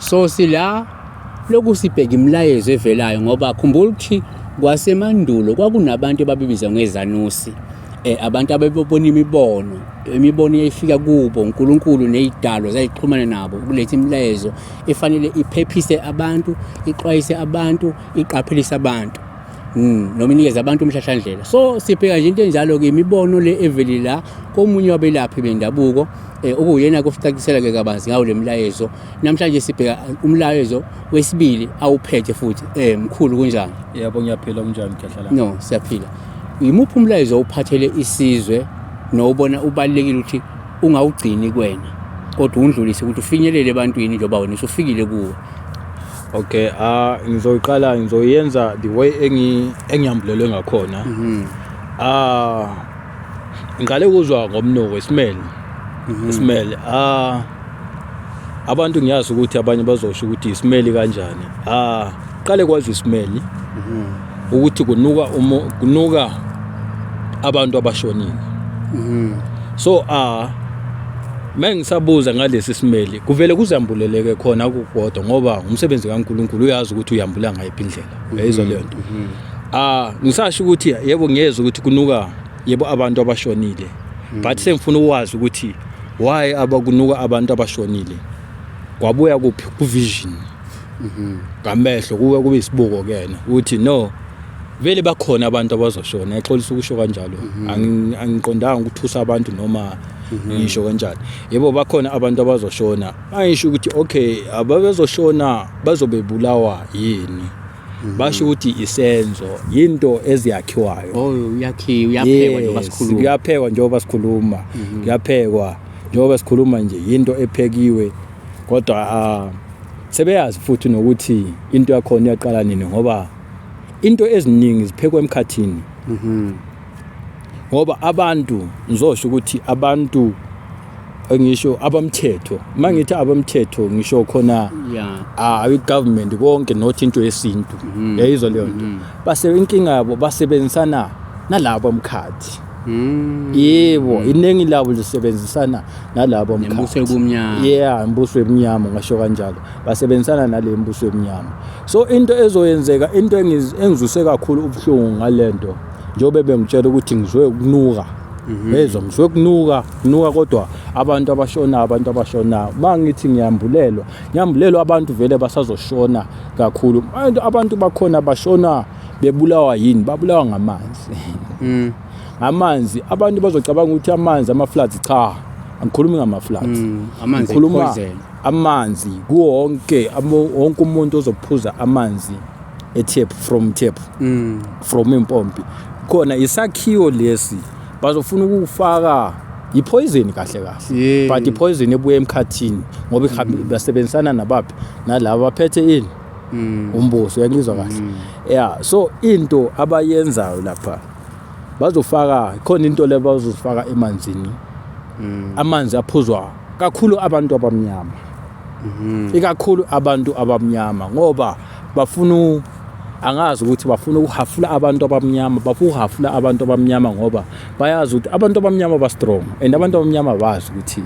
So sila lokhu sibheka imilayezo evelayo, ngoba khumbula ukuthi kwasemandulo kwakunabantu ababebizwa ngezanusi, abantu ababebona imibono, imibono eyayifika kubo uNkulunkulu nezidalwa zayixhumana nabo ukuletha imilayezo efanele iphephise abantu, ixwayise abantu, iqaphelise abantu, noma inikeze abantu umhlahlandlela. So sibheka nje into enjalo-ke, imibono le eveli la komunye wabelaphi bendabuko, okuwuyena kusicacisela-ke kabanzi ngawo le milayezo. Namhlanje sibheka umlayezo wesibili awuphethe futhi. Mkhulu, kunjani? Yebo, ngiyaphila. Kunjani, Khehla? No, siyaphila. Yimuphi umlayezo owuphathele isizwe nowubona ubalulekile ukuthi ungawugcini kuwena kodwa undlulise ukuthi ufinyelele ebantwini, njengoba wena usufikile kuwe? Okay, ngizoyiqala, ngizoyenza the way engiyambulelwe ngakhona. Ngiqale ukuzwa ngomnuko, i-smell. I-smell. Abantu, ngiyazi ukuthi abanye bazosho ukuthi i-smell kanjani. Qale kwazi i-smell ukuthi kunuka kunuka abantu abashonile. So mengisabuza ngalesi smell, kuvele kuzambuleleke khona kukodwa, ngoba umsebenzi kaNkuluNkulu, uyazi ukuthi uyambula ngayiphi indlela. Uyayizwa leyo nto? Ngisasho ukuthi yebo, ngiyezwa ukuthi kunuka, yebo, abantu abashonile, but sengifuna ukwazi ukuthi why abakunuka abantu abashonile. Kwabuya kuphi ku-vision ngamehlo, kuwe kube isibuko kuyena ukuthi no, vele bakhona abantu abazoshona. Ngiyaxolisa ukusho kanjalo, angiqondanga ukuthusa abantu noma ngisho kanjani. Yebo, bakhona abantu abazoshona. Angisho ukuthi okay, ababezoshona bazobe bulawa yini? Basho ukuthi isenzo yinto eziyakhiwayo. Oh, uyakhiwa, uyaphekwa njengoba Yes, sikhuluma. Kuyaphekwa njengoba sikhuluma, kuyaphekwa njengoba sikhuluma nje, yinto ephekiwe. Kodwa sebeyazi futhi nokuthi into yakhona iyaqala nini, ngoba into eziningi ziphekwa emkhathini. Ngoba abantu, ngizosho ukuthi abantu, ngisho abamthetho, mangithi abamthetho ngisho khona i-government konke, not into yesintu, yayizwa leyo nto? Base inkinga yabo basebenzisana nalabo mkhathi. Yebo, iningi labo lisebenzisana nalabo Nembuso mkhathi. yobumnyama. Yeah, imbuso emnyama, ngasho kanjalo, basebenzisana nale mbuso emnyama. So into ezoyenzeka, into engizwise kakhulu ubuhlungu ngalento, njengoba bengitshela ukuthi ngizwe ukunuka, yezwa, ngizwe kunuka, kunuka kodwa abantu abashona, abantu abashona. Mangithi ngiyambulelwa, ngiyambulelwa abantu vele basazoshona kakhulu. Abantu bakhona bashona bebulawa yini? Babulawa ngamanzi. Amanzi, abantu bazocabanga ukuthi amanzi ama-floods. Cha, angikhulumi ngama-floods. Amanzi Ngikhuluma poison. amanzi kuwonke, wonke umuntu ozophuza amanzi e-tap, from tap, from impompi khona isakhiwo lesi bazofuna ukufaka i-poison kahle kahle. But i-poison ebuya emkhathini, ngoba basebenzisana nabaphi? Nalaba baphethe ini? Umbuso. Uyangizwa kahle? Yeah, so into abayenzayo lapha, bazofaka khona into le bazofaka emanzini. Amanzi aphuzwa kakhulu abantu abamnyama, ikakhulu abantu abamnyama, ngoba bafuna, angazi ukuthi bafuna ukuhafula abantu abamnyama, bafuna ukuhafula abantu abamnyama ngoba bayazi ukuthi abantu abamnyama ba-strong, and abantu abamnyama bazi ukuthi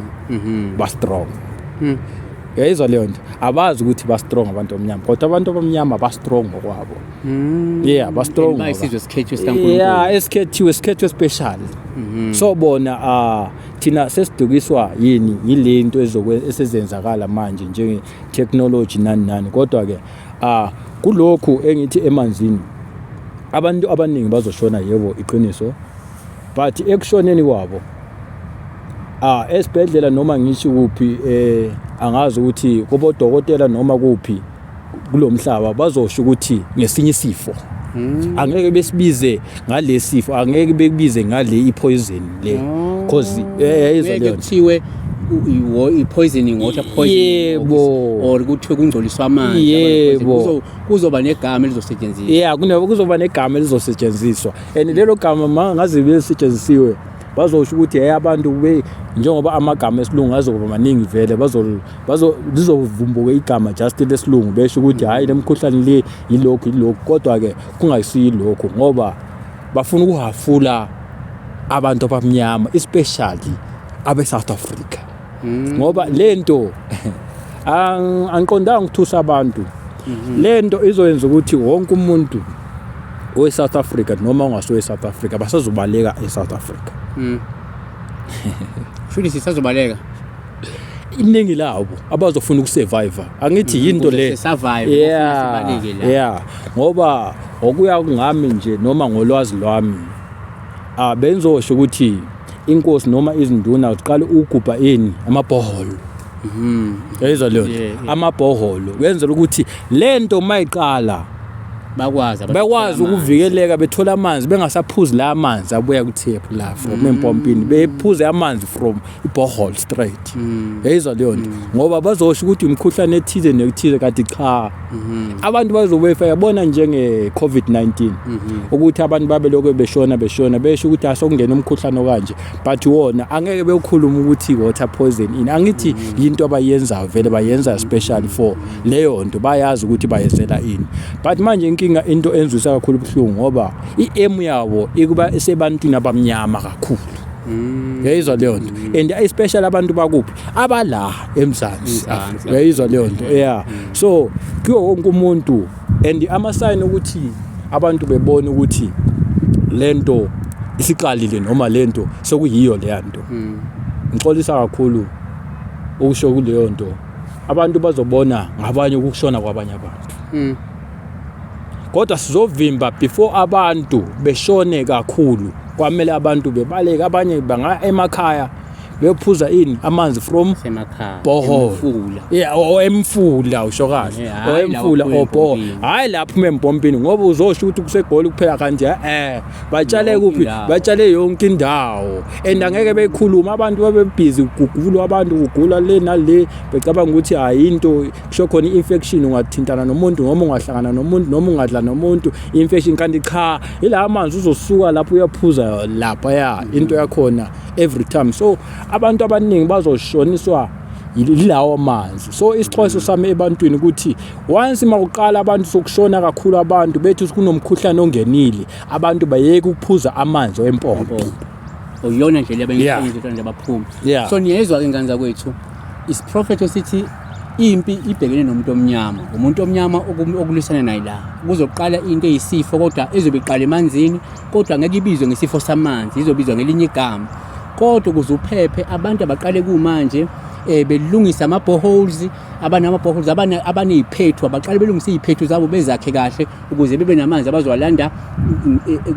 ba-strong. Uyayizwa leyo nto? Abazi ukuthi ba-strong abantu abamnyama, kodwa abantu abamnyama ba-strong ngokwabo. Yeah, ba-strong. And bayisizwe esikhethiwe sikaNkulunkulu. Yeah, esikhethiwe, esikhethwe special. So bona, thina sesidukiswa yini? Yilento esezenzakala manje njenge technology, nani nani. Kodwa ke kulokhu engithi emanzini abantu abaningi bazoshona, yebo, iqiniso, but ekushoneni kwabo esibhedlela noma ngisho kuphi, angazi ukuthi kubodokotela noma kuphi kulomhlaba, bazosho ukuthi ngesinye isifo. Angeke besibize ngalesifo, angeke bekubize ngale i-poison le, cause yayizwa Ngeke leyo nto? Kuthiwe i-poisoning, water poisoning, or kuthiwe kungcoliswa amanzi. Kuzoba negama elizosetshenziswa. Yeah, kuzoba negama elizosetshenziswa, and lelo gama ma ngaze lisetshenzisiwe, bazosho ukuthi hey, abantu be njengoba amagama esilungu azokuba maningi vele, bazo bazo lizovumbuka igama just lesilungu, besho ukuthi hayi, le mkhuhlane le yilokhu, yilokhu, kodwa ke kungayisiyilokhu, ngoba bafuna ukuhafula abantu abamnyama, especially abe South Africa, ngoba lento Angiqondanga ukuthusa abantu. Lento izoyenza ukuthi wonke umuntu we-South Africa noma ongasuwe South Africa basazobaleka e-South Africa. Shuthi sisazobaleka. Iningi labo abazofuna ukusurvive, angithi yinto le. Ukuze si-survive, yeah, sibaleke la. Yeah, ngoba okuya ngami nje noma ngolwazi lwami, benzosho ukuthi inkosi noma izinduna ziqala ukugubha ini, amabhoholo. Yayizwa leyo nto? Amabhoholo kwenzela ukuthi lento mayiqala bakwazi abantu bekwazi ukuthola amanzi. Ukuvikeleka, bethola amanzi, bengasaphuzi la amanzi abuya ku-tap la from empompini, bephuze amanzi from i-borehole straight. Yayizwa leyo nto? Ngoba bazosho ukuthi umkhuhlane ethize nekuthize, kanti cha, abantu bazobe yabona njenge-COVID-19, ukuthi abantu babe lokho beshona beshona, besho ukuthi asokungena umkhuhlane okanje, but wona angeke bewukhuluma ukuthi water poison ini. Angithi yinto abayenzayo vele, bayenza special for leyo nto, bayazi ukuthi bayenzela ini. But manje inkinga, into enzwisa kakhulu ubuhlungu, ngoba i-aim yabo ikuba esebantwini abamnyama kakhulu. Yayizwa leyo nto? And especially abantu bakuphi, abala eMzansi. Mzansi. Afrika. Uyayizwa leyo nto? Yeah, so kuyo wonke umuntu, and ama-sign ukuthi abantu bebone ukuthi lento isiqalile noma lento sekuyiyo leya nto, ngixolisa kakhulu ukusho kuleyo nto, abantu bazobona ngabanye ukushona kwabanye abantu. Kodwa sizovimba before abantu beshone kakhulu. Kwamele abantu bebaleke, abanye banga emakhaya beyophuza ini, amanzi from semakhaya, borehole. Emfula. Yeah, o emfula, usho kahle. Eh, o hhayi emfula la o borehole, empompini. Hayi lapho empompini, ngoba uzosho ukuthi kuseGoli kuphela, kanti batshale Yonke kuphi? indawo. Batshale yonke indawo, and angeke beyikhuluma, abantu babe busy kugulwa abantu, kugula le nale, becabanga ukuthi hayi, into kusho khona i-infection, ungathintana nomuntu noma ungahlangana nomuntu noma ungadla nomuntu i-infection, kanti cha, ila amanzi uzosuka lapho uyaphuza lapha ya into yakhona every time. So abantu abaningi bazoshoniswa yilawo manzi. So isixwayiso sami ebantwini ukuthi once mawuqala abantu sokushona kakhulu, abantu bethi kunomkhuhlane ongenile, abantu bayeke ukuphuza amanzi empompi. Uyona ndlela Yeah. abenza baphume. Yeah. So niyezwa-ke ngane zakwethu, isiprofetho sithi impi ibhekene nomuntu omnyama, umuntu omnyama okulwisana naye la. Kuzoqala into eyisifo, kodwa ezobe iqala emanzini, kodwa ngeke ibizwe ngesifo samanzi, izobizwa ngelinye igama. Kodwa ukuze uphephe, abantu abaqale kumanje belungisa ama-boreholes, abanama-boreholes, abaney'phethu, abaqale belungise iy'phethu zabo, bezakhe kahle ukuze bebe namanzi abazowalanda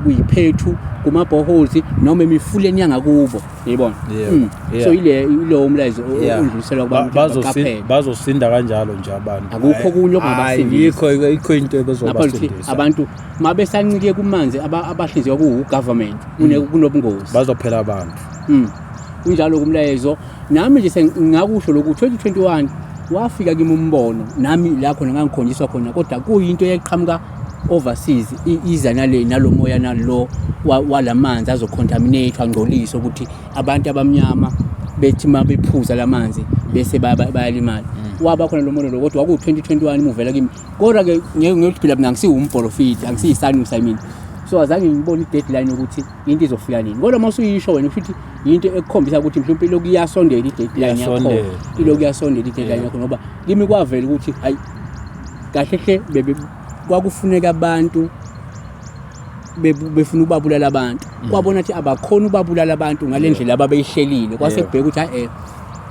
kuyiphethu, kuma-boreholes noma emifuleni yangakubo, yayibona? Yeah, yeah. So ile ilowo umlayezo ondluliselwa kubantu ukuthi baqaphele. Bazosinda kanjalo nje abantu. Akukho okunye okungabasindisa. Ayikho, ayikho into Ngapha ukuthi ebezobasindisa. Abantu mabesancike kumanzi abahlinzekwa kuwu-government, kunobungozi. Bazophela abantu. Kunjalo kumlayezo. Nami nje sengingakusho lokhu, 2021 wafika kimi umbono nami la khona ngangikhonjiswa khona, kodwa kuyinto eqhamuka overseas, iza nale nalomoya nalo walamanzi azocontaminate, angcolise, ukuthi abantu abamnyama bethi uma bephuza lamanzi bese bayalimala. Waba khona lo mbono lo, kodwa kwaku-2021 muvela kimi. Kodwa ke ngeke ngiyothi phela mina angisiwumprofiti, angisiyisanu I mean, so azange ngibone i-deadline ukuthi into izofika nini. Kodwa uma usuyisho wena, kusho ukuthi yinto ekukhombisa ukuthi mhlawumbe ilokhu iyasondela i-deadline yakhona. Iyasondela. Ilokhu iyasondela i-deadline yakho, ngoba kimi kwavela ukuthi hayi, kahle hle bebe kwakufuneka abantu befuna ukubabulala abantu, kwabona ukuthi abakhona ukubabulala abantu ngale ndlela ababeyihlelile, kwase kubheka ukuthi hayi,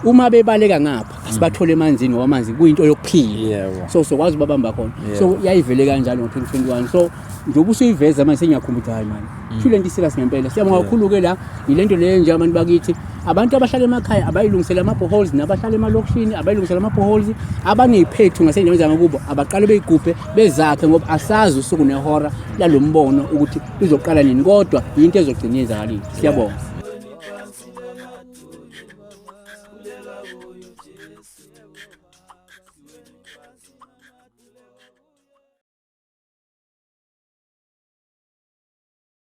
uma bebaleka ngapha asibathole emanzini, ngoba amanzi kuyinto yokuphila. So sokwazi ubabamba khona. So yayivele kanjalo ngo-2021. So njengoba usuyiveza manje, sengiyakhumbula ukuthi hayi mani, sho lento iserious ngempela. Siyabonga kakhulu-ke. La yile nto leyo nje, abantu bakithi, abantu abahlala emakhaya abayilungisele ama-boreholes, nabahlala emalokishini abayilungisele ama-boreholes, abaney'phethu ngasey'ndaweni zangakubo abaqale beyigubhe, bezakhe, ngoba asazi usuku nehora lalo mbono ukuthi izoqala nini, kodwa yinto ezogcina yenzakalile. Siyabonga.